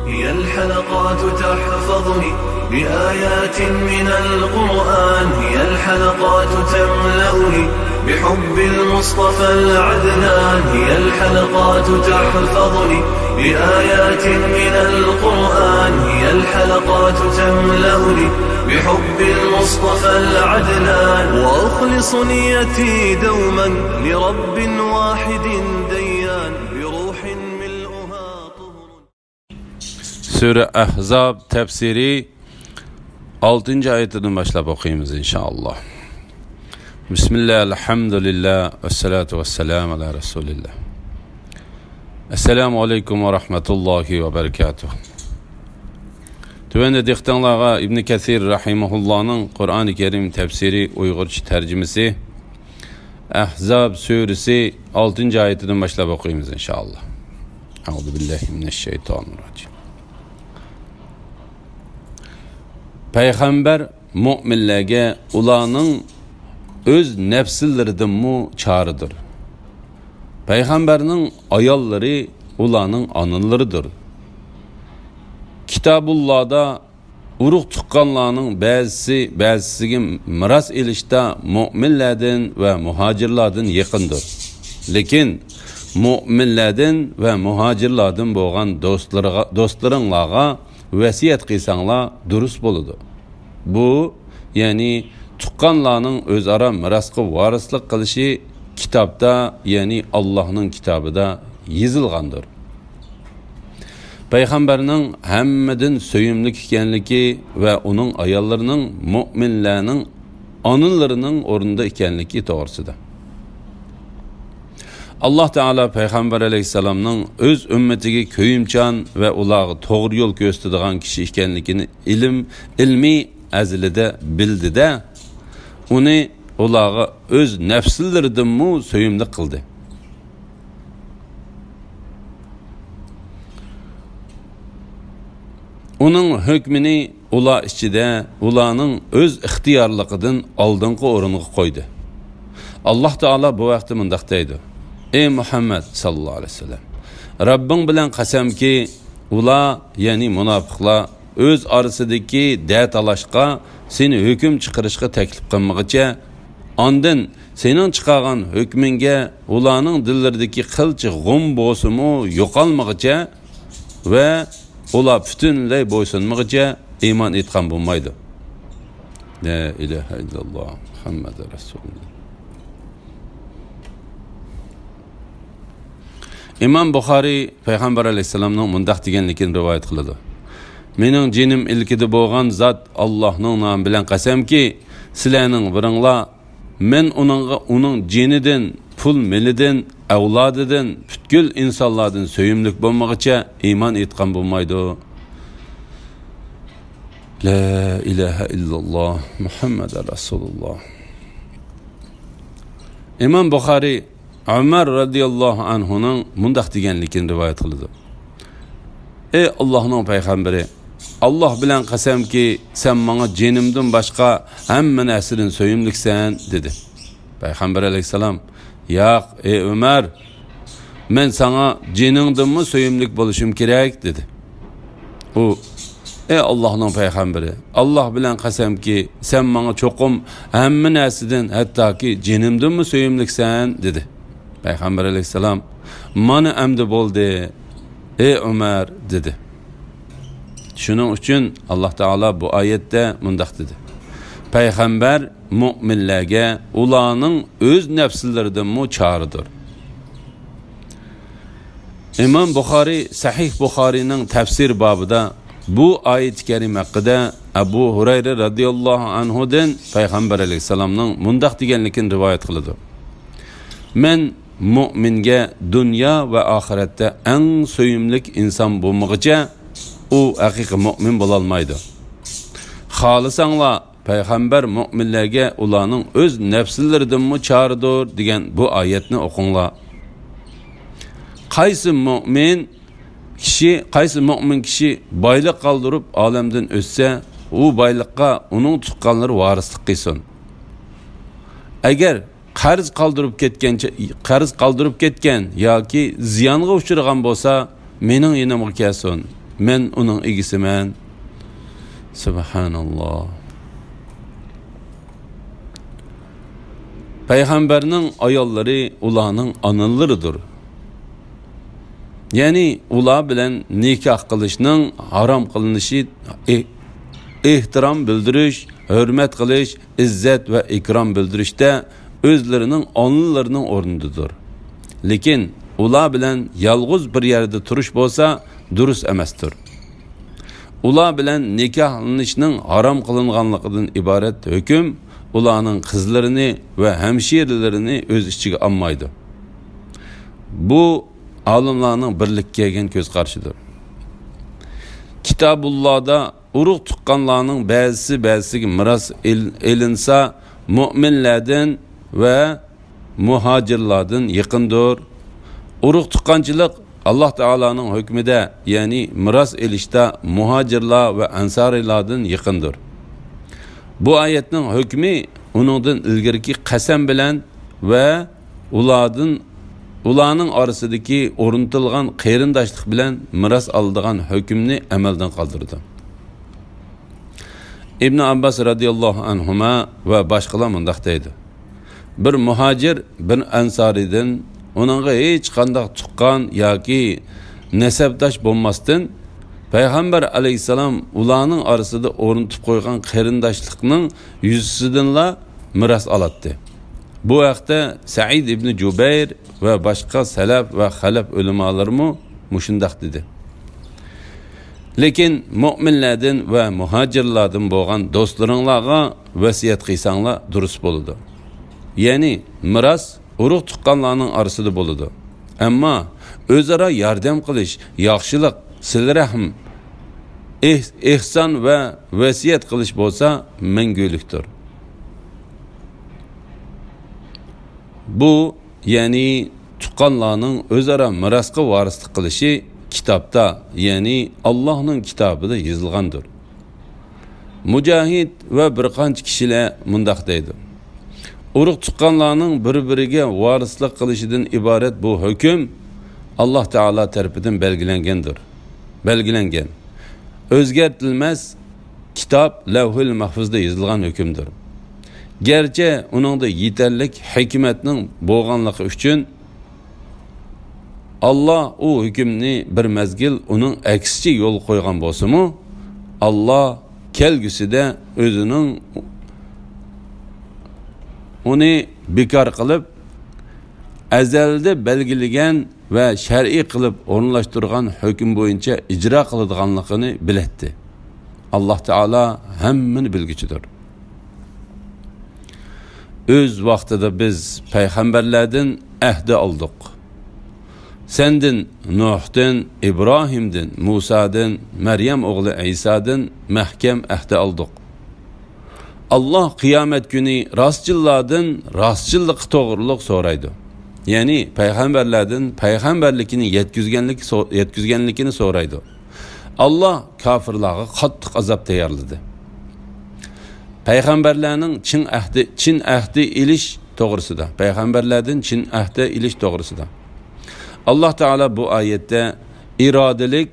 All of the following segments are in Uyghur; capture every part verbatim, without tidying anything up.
هي الحلقات تحفظني بآيات من القرآن، هي الحلقات تملأني بحب المصطفى العدنان، هي الحلقات تحفظني بآيات من القرآن، هي الحلقات تملأني بحب المصطفى العدنان، وأخلص نيتي دوما لرب واحد ديان، بروح ملؤها طهر. سۈرە ئەھزاب تەپسىرى ئالتىنچى ئايىتىدىن باشلاپ ئوقۇيمىز، ئىنشائاللا. بىسمىللا، ئەلھەمدۇلىللا، ۋەسسالاتۇ ۋەسسالامۇ ئالا رەسۇلىللا. ئەسسالامۇ ئەلەيكۇم ۋە رەھمەتۇللاھى ۋە بەرىكاتۇھ. تۆۋەندە دىققىتىڭلارغا ئىبنى كەسىر رەھىمەھۇللانىڭ قۇرئانى كەرىم تەپسىرى ئۇيغۇرچە تەرجىمىسى، ئەھزاب سۈرىسى ئالتىنچى ئايىتىدىن باشلاپ ئوقۇيمىز، ئىنشائاللا. ئەئۇزۇ بىللاھى مىنەششەيتانىر راجىم. پەيغەمبەر مۆمىنلەرگە ئۇلارنىڭ ئۆز نەپسلىرىدىنمۇ چارىدۇر. پەيغەمبەرنىڭ ئاياللىرى ئۇلارنىڭ ئانىلىرىدۇر. كىتابۇللادا ئۇرۇق تۇغقانلارنىڭ بەزىسى بەزىسىگە مىراس ئېلىشتا مۆمىنلەردىن ۋە مۇھاجىرلاردىن يېقىندۇر. لېكىن مۆمىنلەردىن ۋە مۇھاجىرلاردىن بولغان دوستلىرىغا، دوستلىرىڭلارغا ۋەسىيەت قىلساڭلار دۇرۇس بولىدۇ. بۇ، يەنى تۇغقانلارنىڭ ئۆزئارا مىراسقا ۋارىسلىق قىلىشى كىتابتا، يەنى ئاللاھنىڭ كىتابىدا يېزىلغاندۇر. پەيغەمبەرنىڭ ھەممىدىن سۆيۈملۈك ئىكەنلىكى ۋە ئۇنىڭ ئاياللىرىنىڭ مۆمىنلەرنىڭ ئانىلىرىنىڭ ئورنىدا ئىكەنلىكى توغرىسىدا. ئاللاھ تائالا پەيغەمبەر ئەلەيھىسسالامنىڭ ئۆز ئۈممىتىگە كۆيۈمچان ۋە ئۇلارغا توغرا يول كۆرسىتىدىغان كىشى ئىكەنلىكىنى ئىلىم، ئىلمىي ئەزىلىدە بىلدى-دە، ئۇنى ئۇلارغا ئۆز نەپسلىرىدىنمۇ سۆيۈملۈك قىلدى. ئۇنىڭ ھۆكمىنى ئۇلار ئىچىدە ئۇلارنىڭ ئۆز ئىختىيارلىقىدىن ئالدىنقى ئورۇنغا قويدى. ئاللاھ تائالا بۇ ھەقتە مۇنداق دەيدۇ: ئەي مۇھەممەد ساللاللاھۇ ئەلەيھى ۋەسەللەم، رەببىڭ بىلەن قەسەمكى، ئۇلار، يەنى مۇناپىقلار، ئۆز ئارىسىدىكى دەتالاشقا، سېنى ھۆكۈم چىقىرىشقا تەكلىپ قىلمىغىچە، ئاندىن سېنىڭ چىقارغان ھۆكمۈڭگە ئۇلارنىڭ دىللىرىدىكى قىلچە غۇم بولسىمۇ يوقالمىغىچە ۋە ئۇلار پۈتۈنلەي بويسۇنمىغىچە ئىمان ئېيتقان بولمايدۇ. لا ئىلاھە ئىللاللاھ مۇھەممەدۇر رەسۇلۇللاھ. ئىمام بۇخارىي پەيغەمبەر ئەلەيھىسسالامنىڭ مۇنداق دېگەنلىكىنى رىۋايەت قىلىدۇ: مېنىڭ جېنىم ئىلكىدە بولغان زات ئاللاھنىڭ نامى بىلەن قەسەمكى، سىلەرنىڭ بىرىڭلار مەن ئۇنىڭغا ئۇنىڭ جېنىدىن، پۇل مېلىدىن، ئەۋلادىدىن، پۈتكۈل ئىنسانلاردىن سۆيۈملۈك بولمىغىچە ئىمان ئېيتقان بولمايدۇ. لا ئىلاھە ئىللاللاھ مۇھەممەدۇر رەسۇلۇللاھ. ئىمام بۇخارىي ئۆمەر رەزىياللاھۇ ئەنھۇنىڭ مۇنداق دېگەنلىكىنى رىۋايەت قىلىدۇ: ئەي ئاللاھنىڭ پەيغەمبىرى، ئاللاھ بىلەن قەسەمكى، سەن ماڭا جېنىمدىن باشقا ھەممە نەرسىدىن سۆيۈملۈكسەن، دېدى. پەيغەمبەر ئەلەيھىسسالام: ياق، ئەي ئۆمەر، مەن ساڭا جېنىڭدىنمۇ سۆيۈملۈك بولۇشۇم كېرەك، دېدى. ئۇ: ئەي ئاللاھنىڭ پەيغەمبىرى، ئاللاھ بىلەن قەسەمكى، سەن ماڭا چوقۇم ھەممە نەرسىدىن، ھەتتاكى جېنىمدىنمۇ سۆيۈملۈكسەن، دېدى. پەيغەمبەر ئەلەيھىسسالام: مانا ئەمدى بولدى، ئەي ئۆمەر، دېدى. شۇنىڭ ئۈچۈن ئاللاھ تائالا بۇ ئايەتتە مۇنداق دېدى: پەيغەمبەر مۆمىنلەرگە ئۇلارنىڭ ئۆز نەپسلىرىدىنمۇ چارىدۇر. ئىمام بۇخارىي سەھىھ بۇخارىينىڭ تەپسىر بابىدا بۇ ئايەت كەرىم ھەققىدە ئەبۇ ھۇرەيرە رەزىياللاھۇ ئەنھۇدىن پەيغەمبەر ئەلەيھىسسالامنىڭ مۇنداق دېگەنلىكىنى رىۋايەت قىلىدۇ: مەن مۆمىنگە دۇنيا ۋە ئاخىرەتتە ئەڭ سۆيۈملۈك ئىنسان بولمىغىچە، ئۇ ھەقىقىي مۆمىن بولالمايدۇ. خالىساڭلار، پەيغەمبەر مۆمىنلەرگە ئۇلارنىڭ ئۆز نەپسلىرىدىنمۇ چارىدۇر دېگەن بۇ ئايەتنى ئوقۇڭلار. قايسى مۆمىن كىشى، قايسى مۆمىن كىشى بايلىق قالدۇرۇپ ئالەمدىن ئۆتسە، ئۇ بايلىققا ئۇنىڭ تۇغقانلىرى ۋارىسلىق قىلسۇن. ئەگەر قەرز قالدۇرۇپ كەتكەن، قەرز قالدۇرۇپ كەتكەن ياكى زىيانغا ئۇچرىغان بولسا، مېنىڭ يېنىمغا كەلسۇن. مەن ئۇنىڭ ئىگىسىمەن. سۇبھاناللا. پەيغەمبەرنىڭ ئاياللىرى ئۇلارنىڭ ئانىلىرىدۇر. يەنى ئۇلار بىلەن نىكاھ قىلىشنىڭ ھارام قىلىنىشى ئېھ-، ئېھتىرام بىلدۈرۈش، ھۆرمەت قىلىش، ئىززەت ۋە ئىكرام بىلدۈرۈشتە ئۆزلىرىنىڭ ئانىلىرىنىڭ ئورنىدىدۇر. لېكىن ئۇلار بىلەن يالغۇز بىر يەردە تۇرۇش بولسا دۇرۇس ئەمەستۇر. ئۇلار بىلەن نىكاھلىنىشنىڭ ھارام قىلىنغانلىقىدىن ئىبارەت ھۆكۈم ئۇلارنىڭ قىزلىرىنى ۋە ھەمشىرىلىرىنى ئۆز ئىچىگە ئالمايدۇ. بۇ ئالىملارنىڭ بىرلىككە كەلگەن كۆز قارىشىدۇر. كىتابۇللادا ئۇرۇق تۇغقانلارنىڭ بەزىسى بەزىسىگە مىراس ئېل-، ئېلىنسا، مۆمىنلەردىن ۋە مۇھاجىرلاردىن يېقىندۇر. ئۇرۇق تۇغقانچىلىق ئاللاھ تائالانىڭ ھۆكمىدە، يەنى مىراس ئېلىشتا مۇھاجىرلار ۋە ئەنسارىيلاردىن يېقىندۇر. بۇ ئايەتنىڭ ھۆكمى ئۇنىڭدىن ئىلگىرىكى قەسەم بىلەن ۋە ئۇلاردىن، ئۇلارنىڭ ئارىسىدىكى ئورنىتىلغان قېرىنداشلىق بىلەن مىراس ئالىدىغان ھۆكۈمنى ئەمەلدىن قالدۇرىدۇ. ئىبن ئابباس رەزىياللاھۇ ئەنھۇما ۋە باشقىلار مۇنداق دەيدۇ: بىر مۇھاجىر بىر ئەنسارىدىن، ئۇنىڭغا ھېچقانداق تۇغقان ياكى نەسەبداش بولماستىن، پەيغەمبەر ئەلەيھىسسالام ئۇلارنىڭ ئارىسىدا ئورنىتىپ قويغان قېرىنداشلىقنىڭ يۈزىسىدىنلا مىراس ئالاتتى. بۇ ھەقتە سەئىد ئىبنى جۇبەير ۋە باشقا سەلەپ ۋە خەلەپ ئۆلىمالىرىمۇ مۇشۇنداق دېدى: لېكىن مۆمىنلەردىن ۋە مۇھاجىرلاردىن بولغان دوستلىرىڭلارغا ۋەسىيەت قىلساڭلار دۇرۇس بولىدۇ. يەنى مىراس ئۇرۇق تۇغقانلارنىڭ ئارىسىدا بولىدۇ. ئەمما ئۆزئارا ياردەم قىلىش، ياخشىلىق، سىلە رەھىم، ئېھ-، ئېھسان ۋە ۋەسىيەت قىلىش بولسا مەڭگۈلۈكتۇر. بۇ، يەنى تۇغقانلارنىڭ ئۆزئارا مىراسقا ۋارىسلىق قىلىشى كىتابتا، يەنى ئاللاھنىڭ كىتابىدا يېزىلغاندۇر. مۇجاھىد ۋە بىر قانچە كىشىلەر مۇنداق دەيدۇ: ئۇرۇق تۇغقانلارنىڭ بىر-بىرىگە ۋارىسلىق قىلىشىدىن ئىبارەت بۇ ھۆكۈم ئاللاھ تائالا تەرىپىدىن بەلگىلەنگەندۇر، بەلگىلەنگەن، ئۆزگەرتىلمەس كىتاب لەۋھۇل مەھفۇزدا يېزىلغان ھۆكۈمدۇر. گەرچە ئۇنىڭدا يېتەرلىك ھېكمەتنىڭ بولغانلىقى ئۈچۈن، ئاللاھ ئۇ ھۆكۈمنى بىر مەزگىل ئۇنىڭ ئەكسىچە يولغا قويغان بولسىمۇ، ئاللاھ كەلگۈسىدە ئۆزىنىڭ ئۇنى بىكار قىلىپ، ئەزەلدە بەلگىلىگەن ۋە شەرئىي قىلىپ ئورۇنلاشتۇرغان ھۆكۈم بويىچە ئىجرا قىلىدىغانلىقىنى بىلەتتى. ئاللاھ تائالا ھەممىنى بىلگۈچىدۇر. ئۆز ۋاقتىدا بىز پەيغەمبەرلەردىن ئەھدى ئالدۇق. سەندىن، نۇھتىن، ئىبراھىمدىن، مۇسادىن، مەريەم ئوغلى ئەيسادىن مەھكەم ئەھدى ئالدۇق. ئاللاھ قىيامەت كۈنى راستچىللاردىن راستچىللىقى توغرۇلۇق سورايدۇ. يەنى پەيغەمبەرلەردىن پەيغەمبەرلىكىنى يەتكۈزگەنلىك سو-، يەتكۈزگەنلىكىنى سورايدۇ. ئاللاھ كاپىرلارغا قاتتىق ئازاب تەييارلىدى. پەيغەمبەرلەرنىڭ چىن ئەھدى، چىن ئەھدى ئېلىش توغرىسىدا، پەيغەمبەرلەردىن چىن ئەھدى ئېلىش توغرىسىدا، ئاللاھ تائالا بۇ ئايەتتە ئىرادىلىك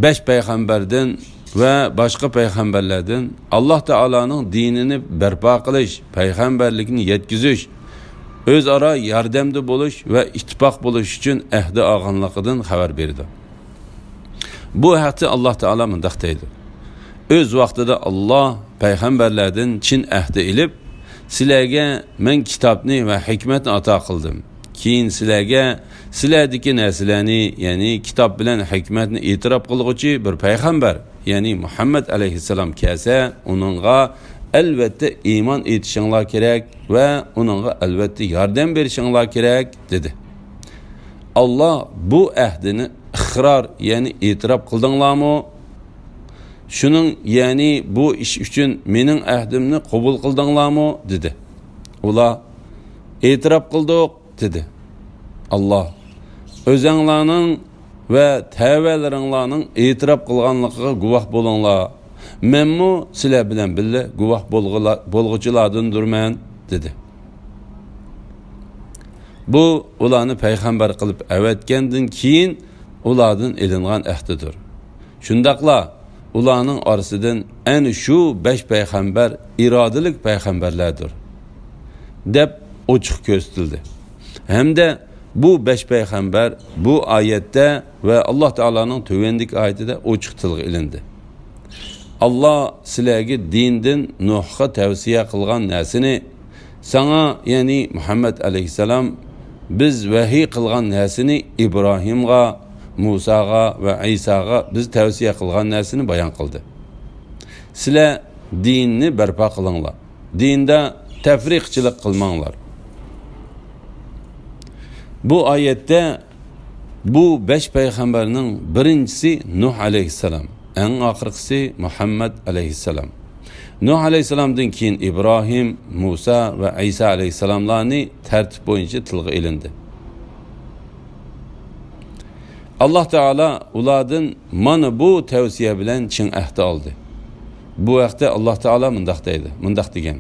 بەش پەيغەمبەردىن ۋە باشقا پەيغەمبەرلەردىن ئاللاھ تائالانىڭ دىنىنى بەرپا قىلىش، پەيغەمبەرلىكنى يەتكۈزۈش، ئۆزئارا ياردەمدە بولۇش ۋە ئىتتىپاق بولۇش ئۈچۈن ئەھدى ئالغانلىقىدىن خەۋەر بېرىدۇ. بۇ ھەقتە ئاللاھ تائالا مۇنداق دەيدۇ: ئۆز ۋاقتىدا ئاللاھ پەيغەمبەرلەردىن چىن ئەھدى ئېلىپ، سىلەرگە مەن كىتابنى ۋە ھېكمەتنى ئاتا قىلدىم. كېيىن سىلەرگە سىلەردىكى نەرسىلەرنى، يەنى كىتاب بىلەن ھېكمەتنى ئېتىراپ قىلغۇچى بىر پەيغەمبەر، يەنى مۇھەممەد ئەلەيھىسسالام كەلسە، ئۇنىڭغا ئەلۋەتتە ئىمان ئېيتىشىڭلار كېرەك ۋە ئۇنىڭغا ئەلۋەتتە ياردەم بېرىشىڭلار كېرەك، دېدى. ئاللاھ بۇ ئەھدىنى ئىقرار، يەنى ئېتىراپ قىلدىڭلارمۇ؟ شۇنىڭ، يەنى بۇ ئىش ئۈچۈن مېنىڭ ئەھدىمنى قوبۇل قىلدىڭلارمۇ؟ دېدى. ئۇلار، ئېتىراپ قىلدۇق، دېدى. ئاللاھ، ئۆزەڭلارنىڭ ۋە تەۋەلىرىڭلارنىڭ ئېتىراپ قىلغانلىقىغا گۇۋاھ بولۇڭلار. مەنمۇ سىلەر بىلەن بىللە گۇۋاھ بولغۇلا-، بولغۇچىلاردىندۇرمەن، دېدى. بۇ ئۇلارنى پەيغەمبەر قىلىپ ئەۋەتكەندىن كېيىن ئۇلاردىن ئېلىنغان ئەھدىدۇر. شۇنداقلا ئۇلارنىڭ ئارىسىدىن ئەنە شۇ بەش پەيغەمبەر ئىرادىلىك پەيغەمبەرلەردۇر، دەپ ئوچۇق كۆرسىتىلدى. ھەمدە بۇ بەش پەيغەمبەر بۇ ئايەتتە ۋە ئاللا تائالانىڭ تۆۋەندىكى ئايىتىدە ئوچۇق تىلغا ئېلىندى. ئاللا سىلەرگە دىندىن نۇھقا تەۋسىيە قىلغان نەرسىنى ساڭا، يەنى مۇھەممەد ئەلەيھىسسالام، بىز ۋەھىي قىلغان نەرسىنى ئىبراھىمغا، مۇساغا ۋە ئەيساغا بىز تەۋسىيە قىلغان نەرسىنى بايان قىلدى. سىلەر دىننى بەرپا قىلىڭلار. دىندا تەپرىقىچىلىك قىلماڭلار. بۇ ئايەتتە بۇ بەش پەيغەمبەرنىڭ بىرىنچىسى نۇھ ئەلەيھىسسالام، ئەڭ ئاخىرقىسى مۇھەممەد ئەلەيھىسسالام. نۇھ ئەلەيھىسسالامدىن كېيىن ئىبراھىم، مۇسا ۋە ئەيسا ئەلەيھىسسالاملارنى تەرتىپ بويىچە تىلغا ئېلىندى. ئاللا تائالا ئۇلاردىن مانا بۇ تەۋسىيە بىلەن چىڭ ئەھدى ئالدى. بۇ ھەقتە ئاللا تائالا مۇنداق دەيدۇ، مۇنداق دېگەن: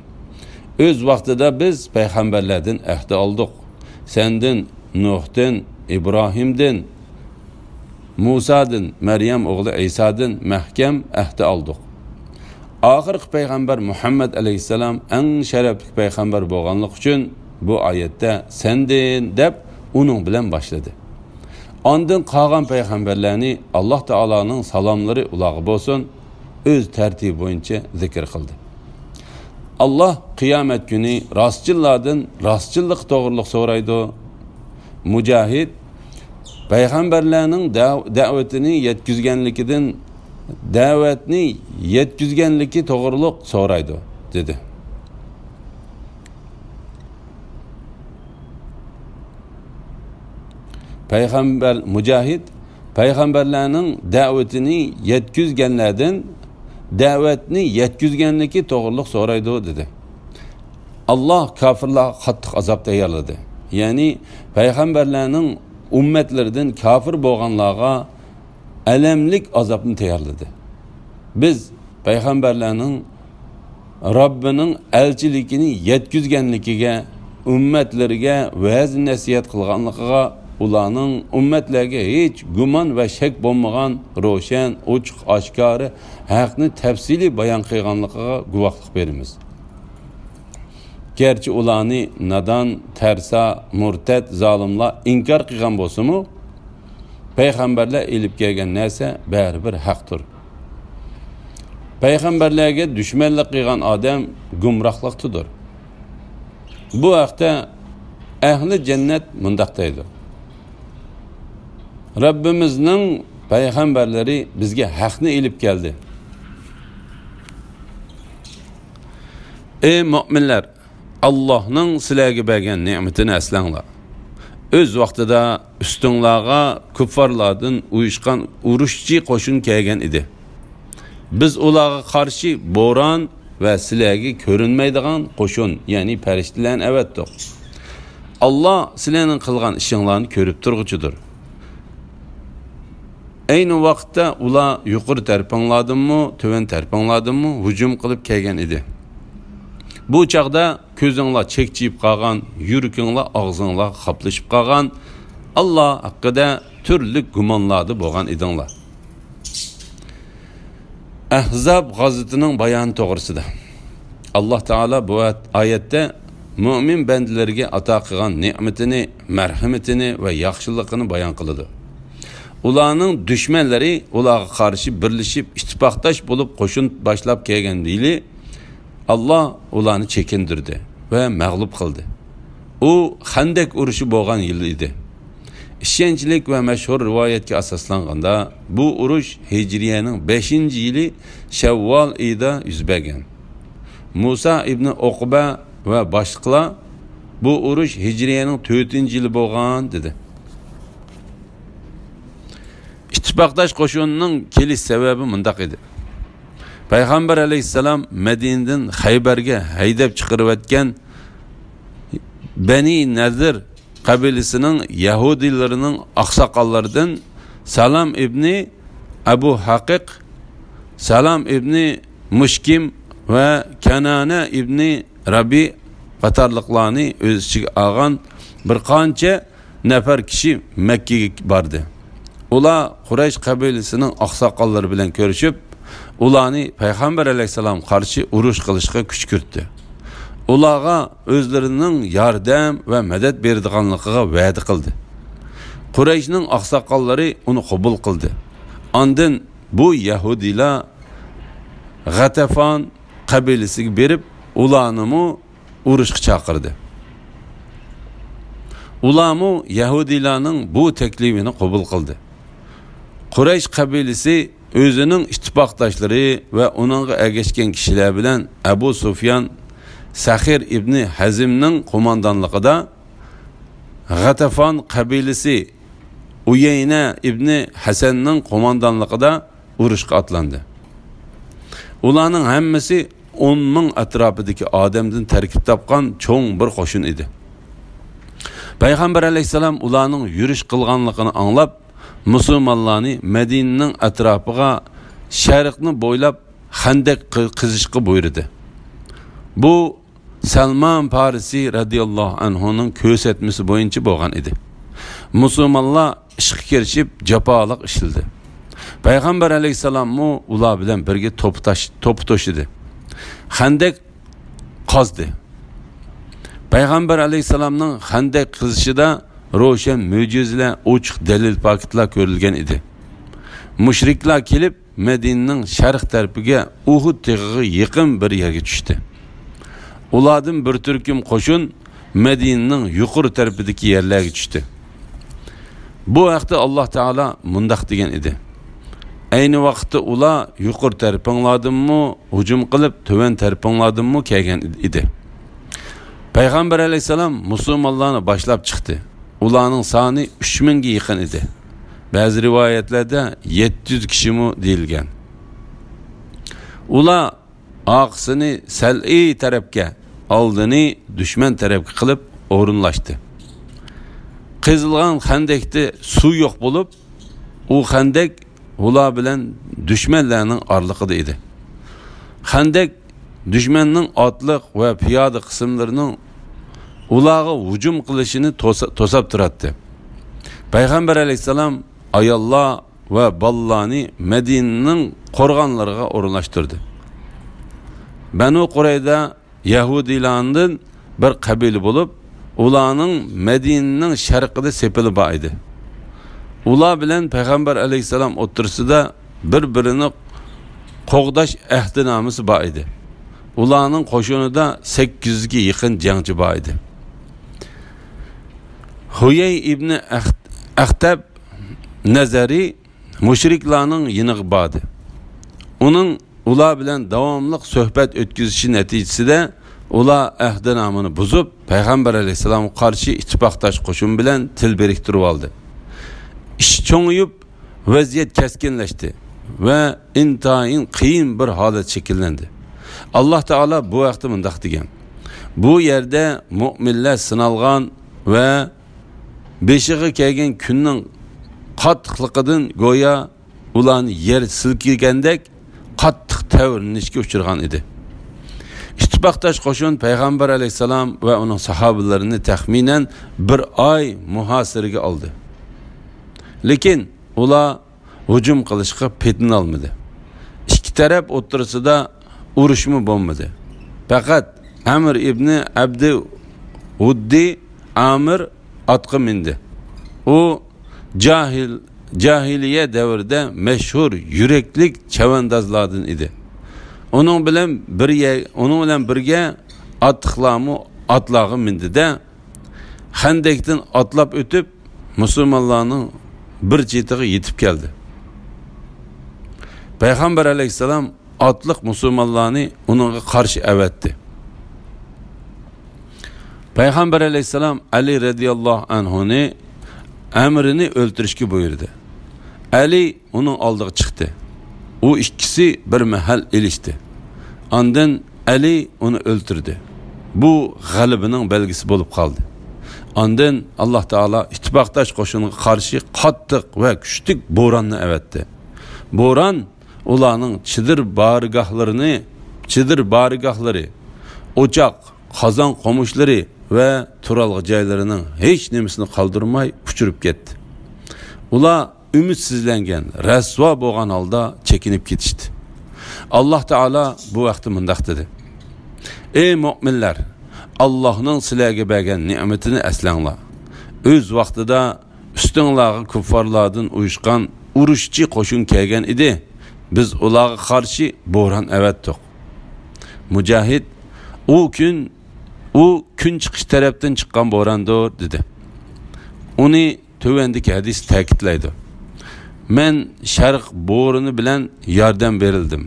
ئۆز ۋاقتىدا بىز پەيغەمبەرلەردىن ئەھدى ئالدۇق. سەندىن، نۇھتىن، ئىبراھىمدىن، مۇسادىن، مەريەم ئوغلى ئەيسادىن مەھكەم ئەھدى ئالدۇق. ئاخىرقى پەيغەمبەر مۇھەممەد ئەلەيھىسسالام ئەڭ شەرەپلىك پەيغەمبەر بولغانلىقى ئۈچۈن بۇ ئايەتتە سەندىن دەپ ئۇنىڭ بىلەن باشلىدى. ئاندىن قالغان پەيغەمبەرلەرنى ئاللا تائالانىڭ سالاملىرى ئۇلارغا بولسۇن، ئۆز تەرتىپى بويىچە زىكىر قىلدى. ئاللا قىيامەت كۈنى راستچىللاردىن راستچىللىقى توغرۇلۇق سورايدۇ. مۇجاھىد پەيغەمبەرلەرنىڭ دەۋ-، دەۋىتىنى يەتكۈزگەنلىكىدىن، دەۋەتنى يەتكۈزگەنلىكى توغرۇلۇق سورايدۇ، دېدى. پەيغەمبەر، مۇجاھىد پەيغەمبەرلەرنىڭ دەۋىتىنى يەتكۈزگەنلەردىن دەۋەتنى يەتكۈزگەنلىكى توغرۇلۇق سورايدۇ، دېدى. ئاللا كاپىرلارغا قاتتىق ئازاب تەييارلىدى. يەنى پەيغەمبەرلەرنىڭ ئۈممەتلىرىدىن كاپىر بولغانلارغا ئەلەملىك ئازابنى تەييارلىدى. بىز پەيغەمبەرلەرنىڭ رەببىنىڭ ئەلچىلىكىنى يەتكۈزگەنلىكىگە، ئۈممەتلىرىگە ۋەز-نەسىھەت قىلغانلىقىغا، ئۇلارنىڭ ئۈممەتلەرگە ھېچ گۇمان ۋە شەك بولمىغان روشەن، ئوچۇق-ئاشكارا ھەقنى تەپسىلىي بايان قىلغانلىقىغا گۇۋاھلىق بېرىمىز. گەرچە ئۇلارنى نادان، تەرسا، مۇرتەت، زالىملار ئىنكار قىلغان بولسىمۇ، پەيغەمبەرلەر ئېلىپ كەلگەن نەرسە بەرىبىر ھەقتۇر. پەيغەمبەرلەرگە دۈشمەنلىك قىلغان ئادەم گۇمراھلىقتىدۇر. بۇ ھەقتە ئەھلى جەننەت مۇنداق دەيدۇ: رەببىمىزنىڭ پەيغەمبەرلىرى بىزگە ھەقنى ئېلىپ كەلدى. ئەي مۆمىنلەر! ئاللاھنىڭ سىلەرگە بەرگەن نېمىتىنى ئەسلەڭلار. ئۆز ۋاقتىدا ئۈستۈڭلارغا كۇففارلاردىن ئۇيۇشقان ئۇرۇشچى قوشۇن كەلگەن ئىدى. بىز ئۇلارغا قارشى بوران ۋە سىلەرگە كۆرۈنمەيدىغان قوشۇن، يەنى پەرىشتىلەرنى ئەۋەتتۇق. ئاللا سىلەرنىڭ قىلغان ئىشىڭلارنى كۆرۈپ تۇرغۇچىدۇر. ئەينى ۋاقىتتا ئۇلار يۇقىرى تەرىپىڭلاردىنمۇ، تۆۋەن تەرىپىڭلاردىنمۇ ھۇجۇم قىلىپ كەلگەن ئىدى. بۇ چاغدا كۆزۈڭلار چەكچىيىپ قالغان، يۈرىكىڭلار ئاغزىڭلارغا قاپلىشىپ قالغان، ئاللا ھەققىدە تۈرلۈك گۇمانلاردا بولغان ئىدىڭلار. ئەھزاب غازىتىنىڭ بايانى توغرىسىدا. ئاللا تائالا بۇ ئايەتتە مۆمىن بەندىلىرىگە ئاتا قىلغان نېمىتىنى، مەرھىمىتىنى ۋە ياخشىلىقىنى بايان قىلىدۇ. ئۇلارنىڭ دۈشمەنلىرى ئۇلارغا قارشى بىرلىشىپ، ئىتتىپاقداش بولۇپ قوشۇن باشلاپ كەلگەن يىلى ئاللا ئۇلارنى چېكىندۈردى ۋە مەغلۇپ قىلدى. ئۇ خەندەك ئۇرۇشى بولغان يىل ئىدى. ئىشەنچلىك ۋە مەشھۇر رىۋايەتكە ئاساسلانغاندا، بۇ ئۇرۇش ھىجرىيەنىڭ بەشىنچى يىلى شەۋۋال ئېيىدا يۈز بەرگەن. مۇسا ئىبنى ئوقبە ۋە باشقىلار بۇ ئۇرۇش ھىجرىيەنىڭ تۆتىنچى يىلى بولغان، دېدى. ئىتتىپاقداش قوشۇننىڭ كېلىش سەۋەبى مۇنداق ئىدى. پەيغەمبەر ئەلەيھىسسالام مەدىنىدىن خەيبەرگە ھەيدەپ چىقىرىۋەتكەن بەنى نەزىر قەبىلىسىنىڭ يەھۇدىيلىرىنىڭ ئاقساقاللىرىدىن سالام ئىبنى ئەبۇ ھەقىق، سالام ئىبنى مۇشكىم ۋە كەنانە ئىبنى رەبى قاتارلىقلارنى ئۆز ئىچىگە ئالغان بىر قانچە نەپەر كىشى مەككىگە باردى. ئۇلار قۇرەيش قەبىلىسىنىڭ ئاقساقاللىرى بىلەن كۆرۈشۈپ، ئۇلارنى پەيغەمبەر ئەلەيھىسسالامغا قارشى ئۇرۇش قىلىشقا كۈشكۈرتتى. ئۇلارغا ئۆزلىرىنىڭ ياردەم ۋە مەدەت بېرىدىغانلىقىغا ۋەدە قىلدى. قۇرەيشنىڭ ئاقساقاللىرى ئۇنى قوبۇل قىلدى. ئاندىن بۇ يەھۇدىيلار غەتەفان قەبىلىسىگە بېرىپ، ئۇلارنىمۇ ئۇرۇشقا چاقىردى. ئۇلارمۇ يەھۇدىيلارنىڭ بۇ تەكلىپىنى قوبۇل قىلدى. قۇرەيش قەبىلىسى ئۆزىنىڭ ئىتتىپاقداشلىرى ۋە ئۇنىڭغا ئەگەشكەن كىشىلەر بىلەن ئەبۇ سۇفيان سەخىر ئىبنى ھەزمنىڭ قوماندانلىقىدا، غەتەفان قەبىلىسى ئۇيەينە ئىبنى ھەسەننىڭ قوماندانلىقىدا ئۇرۇشقا ئاتلاندى. ئۇلارنىڭ ھەممىسى ئون مىڭ ئەتراپىدىكى ئادەمدىن تەركىب تاپقان چوڭ بىر قوشۇن ئىدى. پەيغەمبەر ئەلەيھىسسالام ئۇلارنىڭ يۈرۈش قىلغانلىقىنى ئاڭلاپ، مۇسۇلمانلارنى مەدىنىنىڭ ئەتراپىغا شەرقنى بويلاپ خەندەك قى-، قېزىشقا بۇيرۇدى. بۇ سەلمان پارسى رەزىياللاھۇ ئەنھۇنىڭ كۆرسەتمىسى بويىچە بولغان ئىدى. مۇسۇلمانلار ئىشقا كىرىشىپ، جاپالىق ئىشلىدى. پەيغەمبەر ئەلەيھىسسالاممۇ ئۇلار بىلەن بىرگە توپا تاش-، توپا توشىدى. خەندەك قازدى. پەيغەمبەر ئەلەيھىسسالامنىڭ خەندەك قېزىشىدا روشەن مۆجىزىلەر، ئوچۇق دەلىل پاكىتلار كۆرۈلگەن ئىدى. مۇشرىكلار كېلىپ، مەدىنىنىڭ شەرق تەرىپىگە ئۇھۇد تېغىغا يېقىن بىر يەرگە چۈشتى. ئۇلاردىن بىر تۈركۈم قوشۇن مەدىنىنىڭ يۇقىرى تەرىپىدىكى يەرلەرگە چۈشتى. بۇ ھەقتە ئاللاھ تائالا مۇنداق دېگەن ئىدى: ئەينى ۋاقىتتا ئۇلار يۇقىرى تەرىپىڭلاردىنمۇ ھۇجۇم قىلىپ، تۆۋەن تەرىپىڭلاردىنمۇ كەلگەن ئىدى. پەيغەمبەر ئەلەيھىسسالام مۇسۇلمانلارنى باشلاپ چىقتى. ئۇلارنىڭ سانى ئۈچ مىڭگە يېقىن ئىدى. بەزى رىۋايەتلەردە يەتتە يۈز كىشىمۇ دېيىلگەن. ئۇلار ئارقىسىنى سەلئىي تەرەپكە، ئالدىنى دۈشمەن تەرەپكە قىلىپ ئورۇنلاشتى. قېزىلغان خەندەكتە سۇ يوق بولۇپ، ئۇ خەندەك ئۇلار بىلەن دۈشمەنلەرنىڭ ئارىلىقىدا ئىدى. خەندەك دۈشمەننىڭ ئاتلىق ۋە پىيادە قىسىملىرىنىڭ ئۇلارغا ھۇجۇم قىلىشىنى توسا-، توساپ تۇراتتى. پەيغەمبەر ئەلەيھىسسالام ئاياللار ۋە بالىلارنى مەدىنىنىڭ قورغانلىرىغا ئورۇنلاشتۇردى. بەنۇ قۇرەيزە يەھۇدىيلاردىن بىر قەبىلە بولۇپ، ئۇلارنىڭ مەدىنىنىڭ شەرقىدە سېپىلى بار ئىدى. ئۇلار بىلەن پەيغەمبەر ئەلەيھىسسالام ئوتتۇرىسىدا بىر-بىرىنى قوغداش ئەھدىنامىسى بار ئىدى. ئۇلارنىڭ قوشۇنىدا سەككىز يۈزگە يېقىن جەڭچى بار ئىدى. ھۇيەي ئىبنى ئەخ-، ئەختەب نەزەرى مۇشرىكلارنىڭ يېنىغا باردى. ئۇنىڭ ئۇلار بىلەن داۋاملىق سۆھبەت ئۆتكۈزۈشى نەتىجىسىدە، ئۇلار ئەھدىنامىنى بۇزۇپ، پەيغەمبەر ئەلەيھىسسالامغا قارشى ئىتتىپاقداش قوشۇن بىلەن تىل بىرىكتۈرۈۋالدى. ئىش چوڭىيىپ، ۋەزىيەت كەسكىنلەشتى ۋە ئىنتايىن قىيىن بىر ھالەت شەكىللەندى. ئاللاھ تائالا بۇ ھەقتە مۇنداق دېگەن: بۇ يەردە مۆمىنلەر سىنالغان ۋە بېشىغا كەلگەن كۈننىڭ قاتتىقلىقىدىن گويا ئۇلارنى يەر سىلكىگەندەك قاتتىق تەۋرىنىشكە ئۇچرىغان ئىدى. ئىتتىپاقداش قوشۇن پەيغەمبەر ئەلەيھىسسالام ۋە ئۇنىڭ ساھابىلىرىنى تەخمىنەن بىر ئاي مۇھاسىرىگە ئالدى. لېكىن ئۇلار ھۇجۇم قىلىشقا پېتىنالمىدى. ئىككى تەرەپ ئوتتۇرىسىدا ئۇرۇشمۇ بولمىدى. پەقەت ئەمر ئىبنى ئەبدى ۋۇددى ئامىر ئاتقا مىندى. ئۇ جاھىل-، جاھىلىيە دەۋرىدە مەشھۇر يۈرەكلىك چەۋەندازلاردىن ئىدى. ئۇنىڭ بىلەن بىر يە-، ئۇنىڭ بىلەن بىرگە ئاتلىقلارمۇ ئاتلارغا مىندى-دە، خەندەكتىن ئاتلاپ ئۆتۈپ، مۇسۇلمانلارنىڭ بىر چېتىغا يېتىپ كەلدى. پەيغەمبەر ئەلەيھىسسالام ئاتلىق مۇسۇلمانلارنى ئۇنىڭغا قارشى ئەۋەتتى. پەيغەمبەر ئەلەيھىسسالام ئەلى رەزىياللاھۇ ئەنھۇنى ئەمرىنى ئۆلتۈرۈشكە بۇيرۇدى. ئەلى ئۇنىڭ ئالدىغا چىقتى. ئۇ ئىككىسى بىر مەھەل ئېلىشتى. ئاندىن ئەلى ئۇنى ئۆلتۈردى. بۇ غەلىبىنىڭ بەلگىسى بولۇپ قالدى. ئاندىن ئاللاھ تائالا ئىتتىپاقداش قوشۇنغا قارشى قاتتىق ۋە كۈچلۈك بوراننى ئەۋەتتى. بوران ئۇلارنىڭ چېدىر بارگاھلىرىنى، چېدىر بارگاھلىرى، ئوچاق، قازان قومۇشلىرى ۋە تۇرالغۇ جايلىرىنىڭ ھېچ نېمىسىنى قالدۇرماي ئۇچۇرۇپ كەتتى. ئۇلار ئۈمىدسىزلەنگەن، رەسۋا بولغان ھالدا چېكىنىپ كېتىشتى. ئاللاھ تائالا بۇ ھەقتە مۇنداق دېدى: «ئەي مۆمىنلەر، ئاللاھنىڭ سىلەرگە بەرگەن نېمىتىنى ئەسلەڭلار. ئۆز ۋاقتىدا ئۈستۈڭلارغا كۇففارلاردىن ئۇيۇشقان ئۇرۇشچى قوشۇن كەلگەن ئىدى. بىز ئۇلارغا قارشى بوران ئەۋەتتۇق.» مۇجاھىد: «ئۇ كۈن، ئۇ كۈن چىقىش تەرەپتىن چىققان بوراندۇر» دېدى. ئۇنى تۆۋەندىكى ھەدىس تەكىتلەيدۇ: «مەن شەرق بورىنى بىلەن ياردەم بېرىلدىم.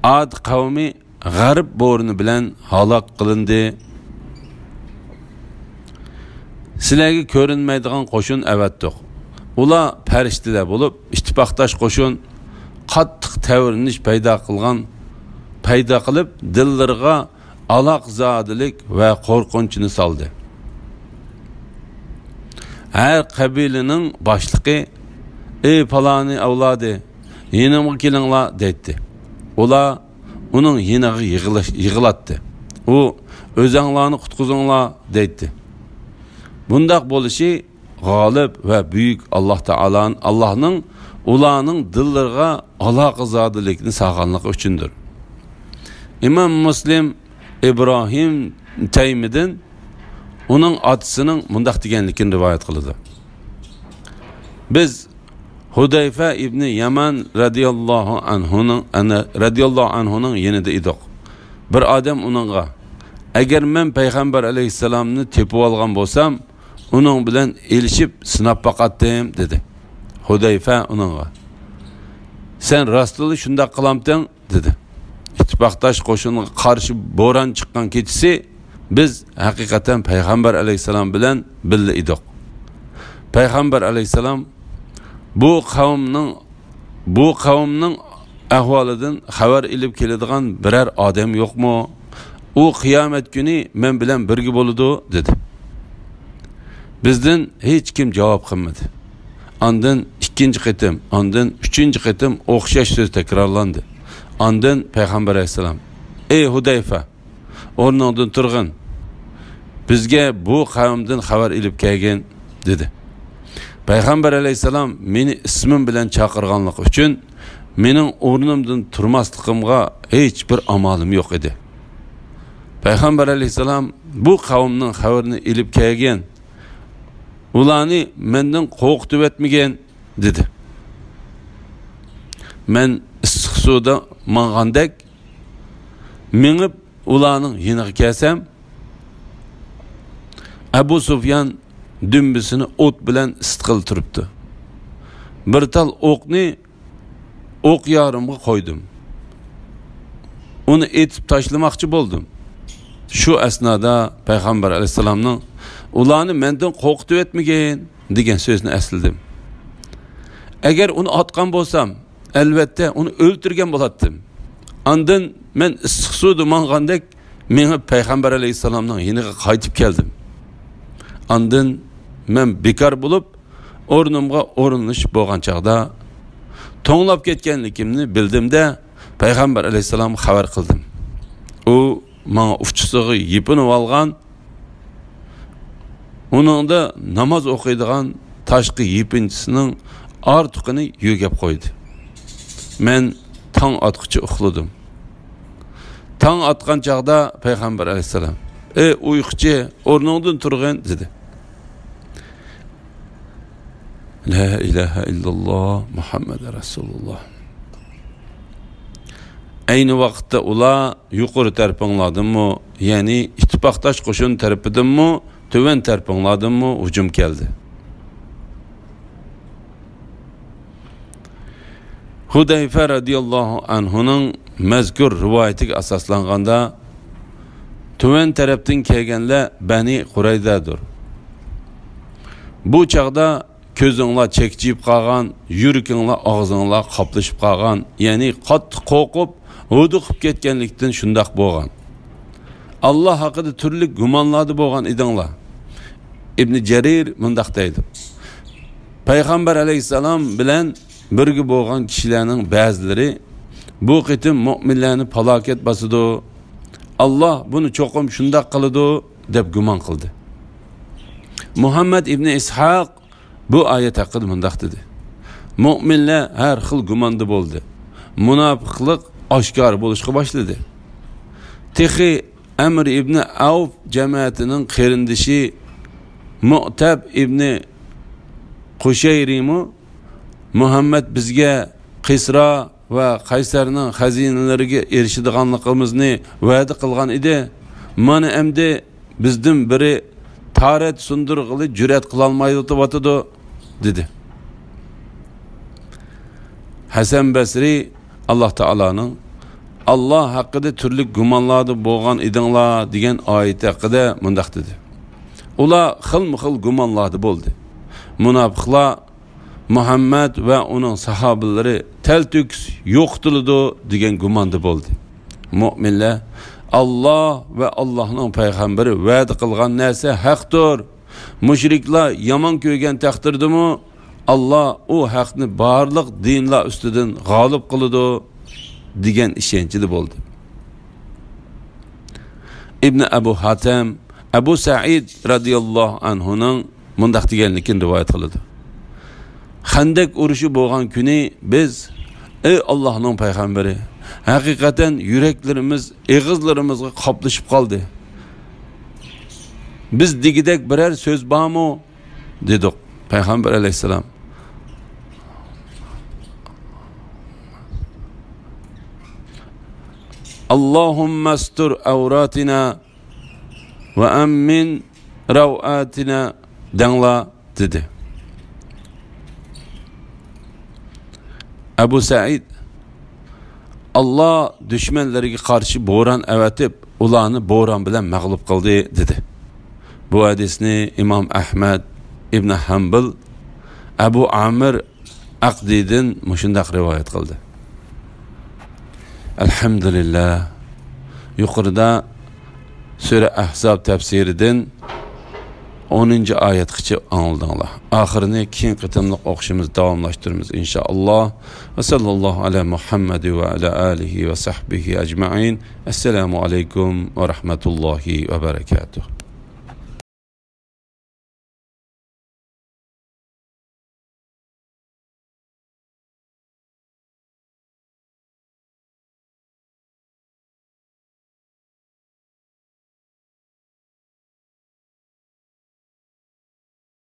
ئاد قەۋمى غەرب بورىنى بىلەن ھالاك قىلىندى. سىلەرگە كۆرۈنمەيدىغان قوشۇن ئەۋەتتۇق. ئۇلار پەرىشتىلەر بولۇپ، ئىتتىپاقداش قوشۇن، قاتتىق تەۋرىنىش پەيدا قىلغان، پەيدا قىلىپ، دىللىرىغا ئالاقزادىلىك ۋە قورقۇنچنى سالدى. ھەر قەبىلىنىڭ باشلىقى: ئەي پالانى ئەۋلادى، يېنىمغا كېلىڭلار» دەيتتى. ئۇلار ئۇنىڭ يېنىغا يىغىلىش-، يىغىلاتتى. ئۇ: «ئۆزەڭلارنى قۇتقۇزۇڭلار» دەيتتى. بۇنداق بولۇشى غالىب ۋە بۈيۈك ئاللاھ تائالانىڭ، ئاللاھنىڭ ئۇلارنىڭ دىللىرىغا ئالاقىزادىلىكنى سالغانلىقى ئۈچۈندۇر. ئىمام مۇسلىم ئىبراھىم تەيمىدىن ئۇنىڭ ئاتىسىنىڭ مۇنداق دېگەنلىكىنى رىۋايەت قىلىدۇ: «بىز ھۇدەيفە ئىبنى يامان رەزىياللاھۇ ئەنھۇنىڭ، ئەنە، رەزىياللاھۇ ئەنھۇنىڭ يېنىدا ئىدۇق. بىر ئادەم ئۇنىڭغا: ئەگەر مەن پەيغەمبەر ئەلەيھىسسالامنى تېپىۋالغان بولسام، ئۇنىڭ بىلەن ئېلىشىپ سىناپ باقاتتىم» دېدى. ھۇدەيفە ئۇنىڭغا: «سەن راستلا شۇنداق قىلامتىڭ؟» دېدى. ئىتتىپاقداش قوشۇنغا قارشى بوران چىققان كېچىسى بىز ھەقىقەتەن پەيغەمبەر ئەلەيھىسسالام بىلەن بىللە ئىدۇق. پەيغەمبەر ئەلەيھىسسالام بۇ قەۋمنىڭ، بۇ قەۋمنىڭ ئەھۋالىدىن خەۋەر ئېلىپ كېلىدىغان بىرەر ئادەم يوقمۇ؟ ئۇ قىيامەت كۈنى مەن بىلەن بىرگە بولىدۇ، دېدى. بىزدىن ھېچكىم جاۋاب قىلمىدى. ئاندىن ئىككىنچى قېتىم، ئاندىن ئۈچىنچى قېتىم ئوخشاش سۆز تەكرارلاندى. ئاندىن پەيغەمبەر ئەلەيھىسسالام: «ئەي ھۇدەيفە، ئورنۇڭدىن تۇرغىن، بىزگە بۇ قەۋمدىن خەۋەر ئېلىپ كەلگىن» دېدى. پەيغەمبەر ئەلەيھىسسالام مېنى ئىسمىم بىلەن چاقىرغانلىقى ئۈچۈن، مېنىڭ ئورنۇمدىن تۇرماسلىقىمغا ھېچبىر ئامالىم يوق ئىدى. پەيغەمبەر ئەلەيھىسسالام بۇ قەۋمنىڭ خەۋىرىنى ئېلىپ كەلگىن، ئۇلارنى مەندىن قورقۇتۇۋەتمىگىن، دېدى. مەن ئىسسىق سۇدا ماڭغاندەك مېڭىپ ئۇلارنىڭ يېنىغا كەلسەم، ئەبۇ سۇفيان دۈمبىسىنى ئوت بىلەن ئىسسىتقىلى تۇرۇپتۇ. بىر تال ئوقنى ئوق يارىمغا قويدۇم. ئۇنى ئېتىپ تاشلىماقچى بولدۇم. شۇ ئەسنادا پەيغەمبەر ئەلەيھىسسالامنىڭ «ئۇلارنى مەندىن قورقۇتۇۋەتمىگىن» دېگەن سۆزىنى ئەسلىدىم. ئەگەر ئۇنى ئاتقان بولسام، ئەلۋەتتە، ئۇنى ئۆلتۈرگەن بولاتتىم. ئاندىن مەن ئىسسىق سۇدا ماڭغاندەك مېڭىپ پەيغەمبەر ئەلەيھىسسالامنىڭ يېنىغا قايتىپ كەلدىم. ئاندىن مەن بىكار بولۇپ، ئورنۇمغا ئورۇنلىشىپ بولغان چاغدا، توڭلاپ كەتكەنلىكىمنى بىلدىم-دە، پەيغەمبەر ئەلەيھىسسالامغا خەۋەر قىلدىم. ئۇ ماڭا ئۇچىسىغا يېپىنىۋالغان، ئۇنىڭدا ناماز ئوقۇيدىغان تاشقى يېپىنچىسىنىڭ ئارتۇقىنى يۆگەپ قويدى. مەن تاڭ ئاتقۇچە ئۇخلىدىم. تاڭ ئاتقان چاغدا پەيغەمبەر ئەلەيھىسسالام: «ئەي ئۇيقۇچى، ئورنۇڭدىن تۇرغىن» دېدى. لا ئىلاھە ئىللاللا، مۇھەممەد رەسۇلۇللا. ئەينى ۋاقىتتا ئۇلار يۇقىرى تەرىپىڭلاردىنمۇ، يەنى ئىتتىپاقداش قوشۇن تەرىپىدىنمۇ، تۆۋەن تەرىپىڭلاردىنمۇ ھۇجۇم كەلدى. ھۇدەيفە رەزىياللاھۇ ئەنھۇنىڭ مەزكۇر رىۋايىتىگە ئاساسلانغاندا، تۆۋەن تەرەپتىن كەلگەنلەر بەنى قۇرەيزەدۇر. بۇ چاغدا كۆزۈڭلار چەكچىيىپ قالغان، يۈرىكىڭلار، ئاغزىڭلار قاپلىشىپ قالغان، يەنى قاتتىق قورقۇپ، ھودۇقۇپ كەتكەنلىكتىن شۇنداق بولغان. ئاللا ھەققىدە تۈرلۈك گۇمانلاردا بولغان ئىدىڭلار. ئىبنى جەرىر مۇنداق دەيدۇ: پەيغەمبەر ئەلەيھىسسالام بىلەن بىرگە بولغان كىشىلەرنىڭ بەزىلىرى بۇ قېتىم مۆمىنلەرنى پالاكەت باسىدۇ، ئاللا بۇنى چوقۇم شۇنداق قىلىدۇ، دەپ گۇمان قىلدى. مۇھەممەد ئىبنى ئىسھاق بۇ ئايەت ھەققىدە مۇنداق دېدى: مۆمىنلەر ھەر خىل گۇماندا بولدى. مۇناپىقلىق ئاشكارا بولۇشقا باشلىدى. تېخى ئەمر ئىبنى ئەۋف جەمەتىنىڭ قېرىندىشى مۇئتەب ئىبنى قۇشەيرىمۇ، مۇھەممەد بىزگە قىسرا ۋە قەيسەرنىڭ خەزىنىلىرىگە ئېرىشىدىغانلىقىمىزنى ۋەدە قىلغان ئىدى. مانا ئەمدى بىزدىن بىرى تارەت سۇندۇرغىلى جۈرئەت قىلالمايۋاتىدۇ، دېدى. ھەسەن بەسرى ئاللا تائالانىڭ «ئاللا ھەققىدە تۈرلۈك گۇمانلاردا بولغان ئىدىڭلار» دېگەن ئايىتى ھەققىدە مۇنداق دېدى: ئۇلار خىلمۇ خىل گۇمانلاردا بولدى. مۇناپىقلار مۇھەممەد ۋە ئۇنىڭ ساھابىلىرى تەلتۆكۈس يوقىتىلىدۇ دېگەن گۇماندا بولدى. مۆمىنلەر ئاللا ۋە ئاللانىڭ پەيغەمبىرى ۋەدە قىلغان نەرسە ھەقتۇر. مۇشرىكلار يامان كۆرگەن تەقدىردىمۇ، ئاللا ئۇ ھەقنى بارلىق دىنلار ئۈستىدىن غالىب قىلىدۇ، دېگەن ئىشەنچىدە بولدى. ئىبنى ئەبۇ ھاتەم ئەبۇ سەئىد رەزىياللاھۇ ئەنھۇنىڭ مۇنداق دېگەنلىكىنى رىۋايەت قىلىدۇ: خەندەك ئۇرۇشى بولغان كۈنى بىز، ئەي ئاللاھنىڭ پەيغەمبىرى، ھەقىقەتەن يۈرەكلىرىمىز ئېغىزلىرىمىزغا قاپلىشىپ قالدى. بىز دېگۈدەك بىرەر سۆز بارمۇ؟ دېدۇق. پەيغەمبەر ئەلەيھىسسالام: «اللهم استر عوراتنا وآمن روعاتنا» دەڭلار، دېدى. ئەبۇ سەئىد: «ئاللا دۈشمەنلىرىگە قارشى بوران ئەۋەتىپ، ئۇلارنى بوران بىلەن مەغلۇپ قىلدى» دېدى. بۇ ھەدىسنى ئىمام ئەھمەد ئىبنى ھەمبىل، ئەبۇ ئامىر ئەقدىدىن مۇشۇنداق رىۋايەت قىلدى. ئەلھەمدۇلىللا. يۇقىرىدا سۈرە ئەھزاب تەپسىرىدىن ئونىنچى ئايەتكىچە ئاڭلىدىڭلار. ئاخىرىنى كېيىنكى قېتىملىق ئوقۇشىمىز داۋاملاشتۇرىمىز، ئىنشائاللا. ۋە ساللاللاھۇ ئەلا مۇھەممەد ۋە ئەلا ئالىھى ۋە سەھبىھى ئەجمەئىن. ئەسسالامۇ ئەلەيكۇم ۋە رەھمەتۇللاھى ۋە بەرەكاتۇھ.